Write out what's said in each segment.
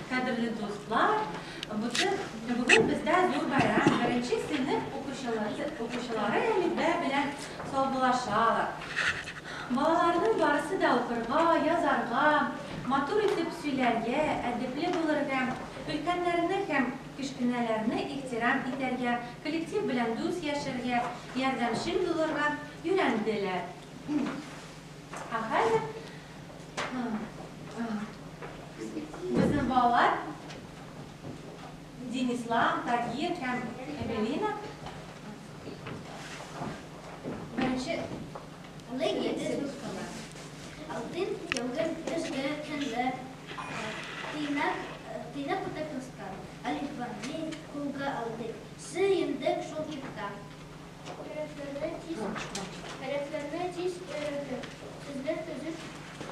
Кадерле дуслар, бүген бездә зур бәйрәм. Беренче сыйныф укучылары әлифбә белән саубуллашалар. Балаларның барысы да укырга, язарга, матур итеп сөйләргә, әдәпле булырга, өлкәннәрне һәм кечкенәләрне ихтирам итәргә, коллектив белән дус яшәргә, ярдәмчел булырга өйрәнделәр. Ә хәзер безнең балалар Денислам, Тагир һәм Эвелина беренче Алтын яугын көзге көнле, тыйнак үтә кыска. Әлифбаны кулга алдык, сөендек шул чакта. Хәрефләрне тиз өйрәндек, сүзләр төзеп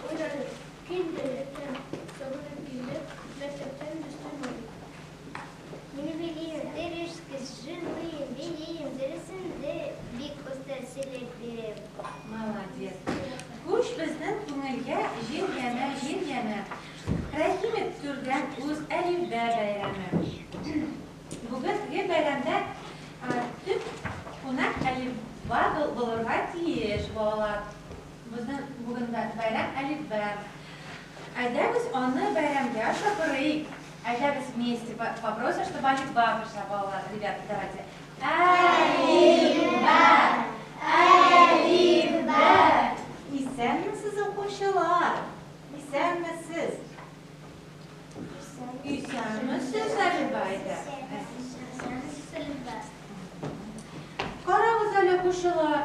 уйнадык. Килдек һәм сагынып килдек, мәктәптән без туймадык. Мин Эвелина, тырыш кыз, җырлыйм, биим, дөресен дә бик оста сөйләп бирәм. Молодец. Күч безнең күңелгә җир яме, җир яме. Рәхим ит түрдән үз әлифбә бәйрәме. Бүгенге бәйрәмдә төп кунак әлифба булырга тиеш, балалар. Безнең бүген бәйрәм әлифбә. Әйдәгез аны бәйрәмгә чакырыйк. Әйдәгез вместе попросим, чтобы әлифба пришла, балалар. Ребята, давайте. Әлифба! Әлифба! Исәнмесез, укучылар! Исәнмесез! Исәнмесез, әлифба, әйдә. Карагыз әле, укучылар,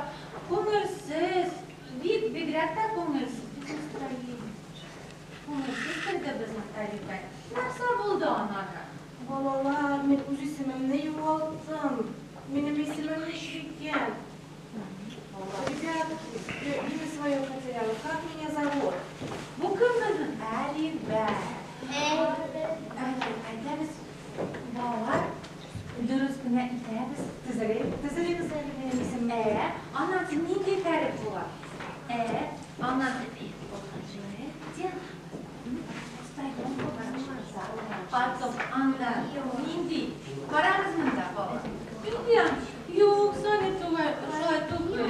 күңелсез, бик бигрәк тә күңелсез. Күңелсез керде безнең әлифбә. Нәрсә булды анарга? Балалар, мин үз исемемне югалттым. Минем исемем ничек икән? Ребятки, я имя свое потеряла. Как меня зовут? Бу кем безнең? Әлифбә. Әйдәгез, балалар, дөрес кенә итәбез. Төзелегез әле минем исемемне. Аннан соң нинди хәреф була? Аннан Потом анда нинди? Карагыз монда, балалар. Нинди? Юк, Соня түгел, шулай түгел.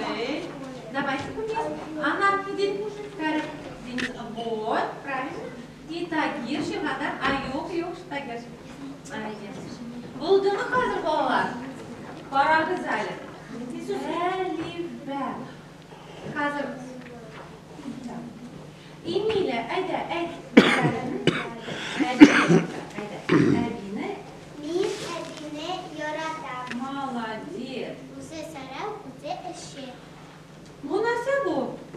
Давайте вместе. Аннан нинди хәреф? Вот, правильно. И Тагир чемодан. А, юк, юк, Тагир. Булдымы хәзер, балалар? Карагыз әле. Әлифбә. Хәзер. Эмиля, әйдә, әйт. Әйдә, әбине. Мин әбине яратам. Молодец. Үзе сары, үзе әче. Бу нәрсә бу?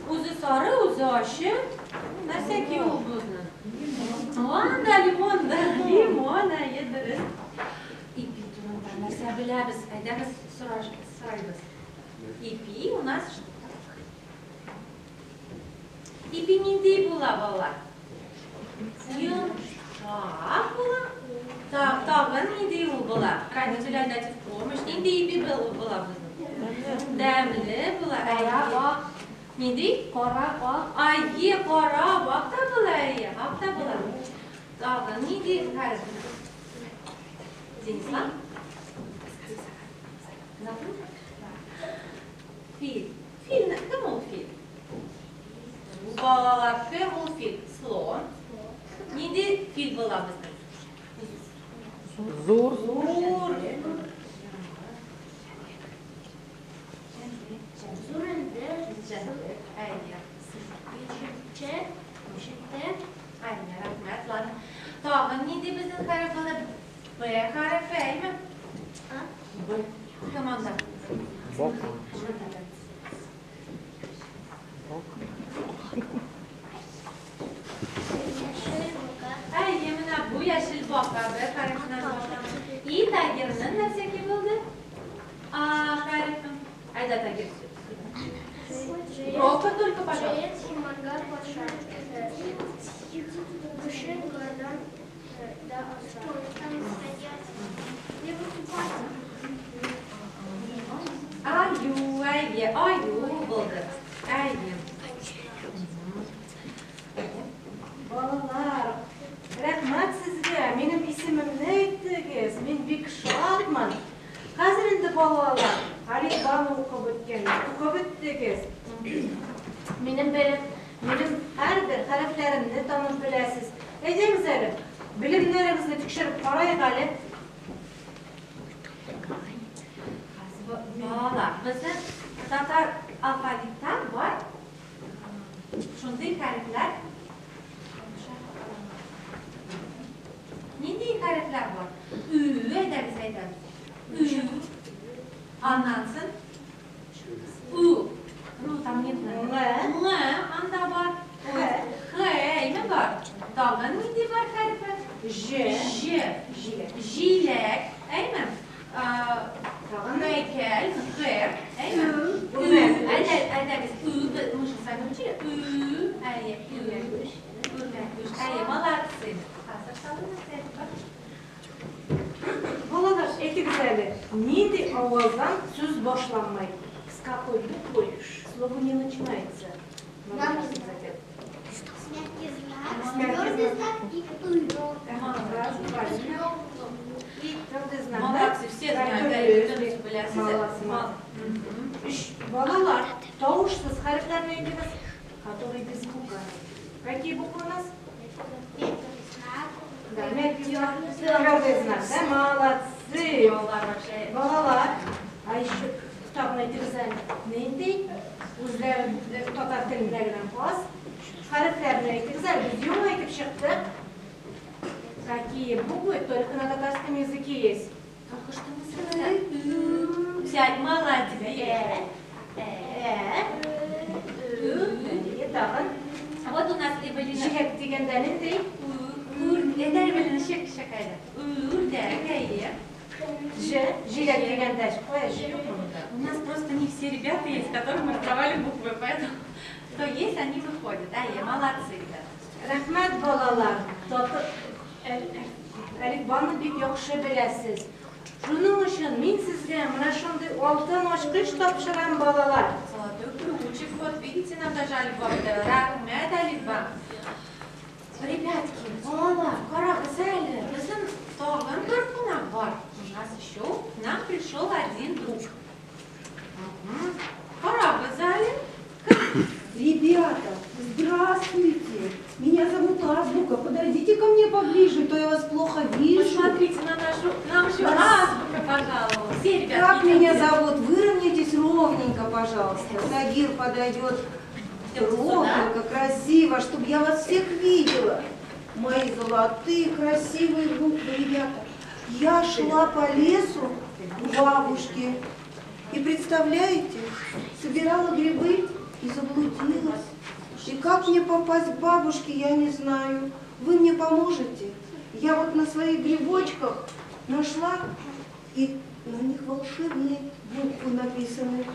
Үзе сары, үзе ачы. Нәрсә ки ул безнең? Анда лимон да, лимон, әйе, дөрес. Ипи турында нәрсә беләбез? Әйдәгез сорайбыз. Ипи у нас что такое? Ипи нинди була, балалар? Йомшак була. Тагын нинди ул була? Родители, дайте в помощь. Нинди ипи була безнең? Тәмле була. Кара ак. Нинди? Кара ак. Әйе, кара ак та була, әйе, ак та була. Тагын нинди хәреф? Денислам? Фил. Фил, кем ул фил? Балалар, кем ул фил? Слон. Нинди фил була безнең? Зур. Зур. Зур инде. Әйе. Бишенче, бишектә. Әйе, рәхмәт, ладно. Тагын нинди безнең хәреф була? Б хәрефе, әйме? А? Б. Кем анда? Бок. Яшел бака. Әйе, менә бу яшел бака, Б хәрефеннән башлана. И Тагирның нәрсәке булды? А хәрефе. Әйдә, Тагир. Громко только, пожалуйста. Җәен урманга патша. Кышын кардан да аса. Аю, әйе, аю булды. Әйе. Балалар, рәхмәт сезгә. балалар, әлифбаны укып үткән, укып беттегез. Минем белем, минем һәрбер хәрефләремне танып беләсез. Әйдәгез әле, белемнәрегезне тикшереп карыйк әле. Балалар, безнең татар алфавитта бар шундый хәрефләр. Нинди хәрефләр бар? Ü, әйдәгез әйтәбез. Ü. Аннан соң У. Ну, там нет. Ң. Ң, анда бар. Х. Х, әйме бар. Тагын нинди бар хәрефе? Ж. Ж. Җиләк. Җиләк, әйме? Тагын Һәйкәл, Г, әйме? Ü, Үрмәкүч. Әйдә, әйдәгез, Ü, мы же с вами учили. Ü, әйе, Ü. Үрмәкүч. Әйе, молодцы. Хәзер салыныр, бар. Балалар, әйтегез әле, нинди аваздан сүз башланмый? С какой буквы слово не начинается? На русском языке. Мягкий знак, Мягкий твердый знак. знак и ы. Раз, правильно. И твердый знак, да? Молодцы, все знают, да, Дөрес. бөтенесе беләсез. Молодцы. Өч балалар, тавышсыз хәрефләрне әйтегез, которые без звука. Какие буквы у нас? Мягкий знак. Да, мягкий знак, твердый знак, да? Молодцы. Балалар вообще. Балалар, а еще тагын әйтегез әле, нинди үзләре татар телендә генә хас хәрефләрне әйтегез әле, без яңа әйтеп чыктык. Какие буквы только на татарском языке есть? Только что мы сказали. Взять, молодец. Э, Ü, и тагын. Вот у нас Эвелина. Җиләк дигәндә нинди? Әйдә, Эвелина, шек шекәйдә. Үрдәк, әйе. Ж, җиләк дигәндә кая Ж юкмы монда? У нас просто не все ребята есть, которым мы раздавали буквы, поэтому кто есть, они выходят. Әйе, молодцы, ребята. Рәхмәт, балалар. Татар әлифбаны бик яхшы беләсез. Шуның өчен мин сезгә менә шундый алтын ачкыч тапшырам, балалар. Золотой ключик, вот видите, нам даже әлифба выдала. Рәхмәт, әлифба. Ребятки, балалар, карагыз әле, безнең тагын бер кунак бар. У нас еще к нам пришел один друг. Карагыз әле. Ребята, здравствуйте! Меня зовут Азбука. Подойдите ко мне поближе, то я вас плохо вижу. Посмотрите на нашу, нам еще Азбука пожаловала. Все, ребятки, Как меня идемте. зовут? Выровняйтесь ровненько, пожалуйста. Тагир подойдет Идемте сюда. ровненько, красиво, чтобы я вас всех видела. Мои золотые, красивые буквы, ребята. Я шла по лесу у бабушки. И представляете, собирала грибы и заблудилась. И как мне попасть к бабушке, я не знаю. Вы мне поможете? Я вот на своих грибочках нашла, и на них волшебные буквы написаны.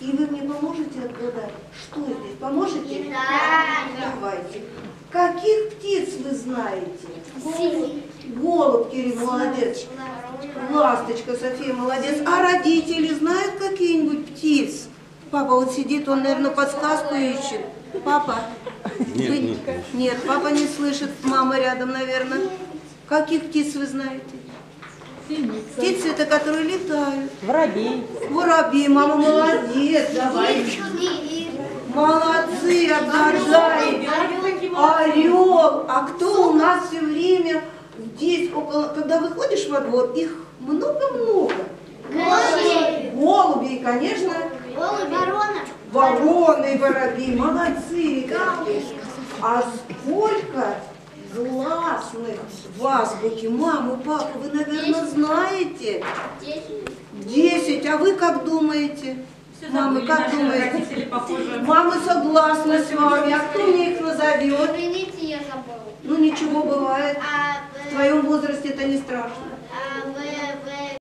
И вы мне поможете отгадать, что здесь? Поможете? Да. Давайте. Каких птиц вы знаете? Голубь, Кирилл, молодец. Ласточка, София, молодец. А родители знают какие-нибудь птиц? Папа вот сидит, он, наверное, подсказку ищет. Папа? Нет, Вы- нет, нет. Нет, папа не слышит, мама рядом, наверное. Каких птиц вы знаете? Птицы это которые летают. Воробей. Воробей, мама молодец. Давай. Молодцы, отгадали. Орел. А кто у нас все время здесь около, когда выходишь во двор, их много-много. Голуби, и, конечно, Ворона. вороны и воробьи. Молодцы, ребятки. А сколько гласных в азбуке? Маму, папа, вы, наверное, знаете. 10. А вы как думаете? Все Мамы, забыли, как наши думаете? родители, похоже. Мамы согласны с вами. А кто мне их назовет? Извините, я забыла. Ну ничего, бывает. А, В твоем возрасте это не страшно.